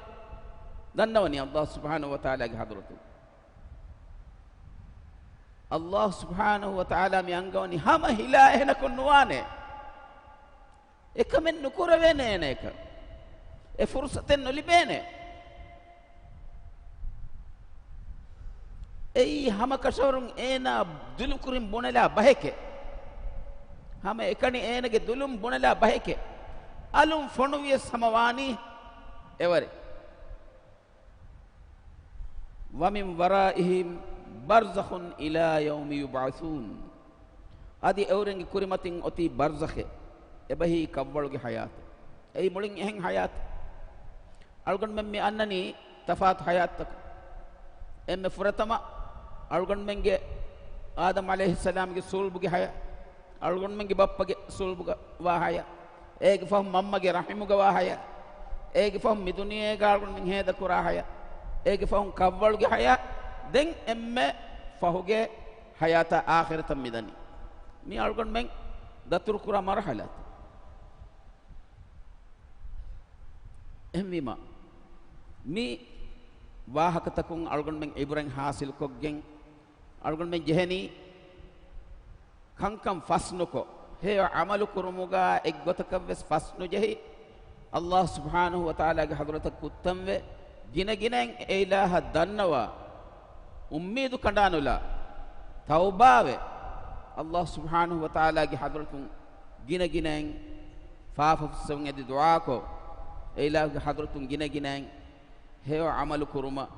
ދަންނަވަނީ ﷲ ސުބްޙާނަހޫ ވަތަޢާލާގެ ޙަޟްރަތުން. ﷲ ސުބްޙާނަހޫ ވަތަޢާލާ މި އަންގަވަނީ ހަމަ ހިލާ އެހެނަކުން ނުވާނެ. އެކަމެއް ނުކުރެވޭނެ އޭނައަކަށް. އެ ފުރުޞަތެއް ނުލިބޭނެ. އެއީ ހަމަ ކަށަވަރުން އޭނާ ދުލުކުރިން ބުނެލާ ބަހެކޭ. ހަމަ އެކަނި އޭނަގެ ދުލުން ބުނެލާ ބަހެކޭ. އަލުން ފޮނުވިޔަސް ހަމަ ވާނީ އެވަރެ. وَمِنْ وَرَائِهِمْ بَرْزَخٌ إِلَى يَوْمِ يُبْعَثُونَ. އަދި އެއުރެންގެ ކުރިމަތިން އޮތީ ބަރްޒަޚެއް، އެބަހީ ކަށްވަޅުގެ ޙަޔާތެއް. އެއީ މުޅިން އެހެން ޙަޔާތެއް. އަޅުގަނޑުމެން މި އަންނަނީ ތަފާތު ޙަޔާތްތަކަށް. އެންމެ ފުރަތަމަ އަޅުގަނޑުމެންގެ އާދަމް ޢަލައިހިއްސަލާމްގެ ސުލްބުގެ ޙަޔާތް، އަޅުގަނޑުމެންގެ ބައްޕަގެ ސުލްބުގަ ވާ ޙަޔާތް، އޭގެ ފަހުން މަންމަގެ ރަޙިމުގަ ވާ ޙަޔާތް، އޭގެ ފަހުން މި ދުނިޔޭގަ އަޅުގަނޑުމެން ހޭދަކުރާ ޙަޔާތް، އޭގެ ފަހުން ކަށްވަޅުގެ ޙަޔާތް، ދެން އެންމެ ފަހުގެ ޙަޔާތާ އާޚިރަތަށް މިދަނީ. މި އަޅުގަނޑުމެން ދަތުރުކުރާ މަރުޙަލާތައް. އެހެންވީމަ، މި ވާހަކަތަކުން އަޅުގަނޑުމެން ޢިބްރަތް ޙާޞިލުކޮށްގެން، އަޅުގަނޑުމެން ޖެހެނީ، ކަންކަން ފަސްނުކޮށް، ހެޔޮ ޢަމަލު ކުރުމުގަ އެއްގޮތަކަށްވެސް ފަސްނުޖެހި، ﷲ ސުބްޙާނަހޫ ވަތަޢާލާގެ ޙަޟްރަތަށް ކުއްތަންވެ، ގިނަގިނައިން އެ އިލާހަށް ދަންނަވާ، އުއްމީދު ކަނޑާނުލާ، ތައުބާވެ، ﷲ ސުބްޙާނަހޫ ވަތަޢާލާގެ ޙަޟްރަތުން ގިނަގިނައިން ފާފަފުއްސެވުން އެދި ދުޢާކޮށް، އެ އިލާހުގެ ޙަޟްރަތުން ގިނަގިނައިން ހެޔޮ ޢަމަލު ކުރުމަށް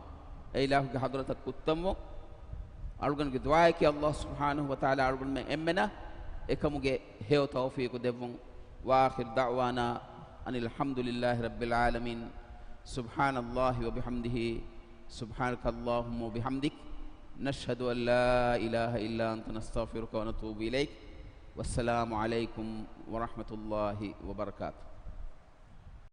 އެ އިލާހުގެ ޙަޟްރަތަށް ކުއްތަންވުން. އަޅުގަނޑުގެ ދުޢާއަކީ ﷲ ސުބްޙާނަހޫ ވަތަޢާލާ އަޅުގަނޑުމެން އެންމެނަށް އެކަމުގެ ހެޔޮ ތައުފީޤު ދެއްވުން. وآخر دعوانا أن الحمد لله رب العالمين. سبحان الله وبحمده. سبحانك اللهم وبحمدك. نشهد أن لا إله إلا أنت نستغفرك ونتوب إليك. والسلام عليكم ورحمة الله وبركاته.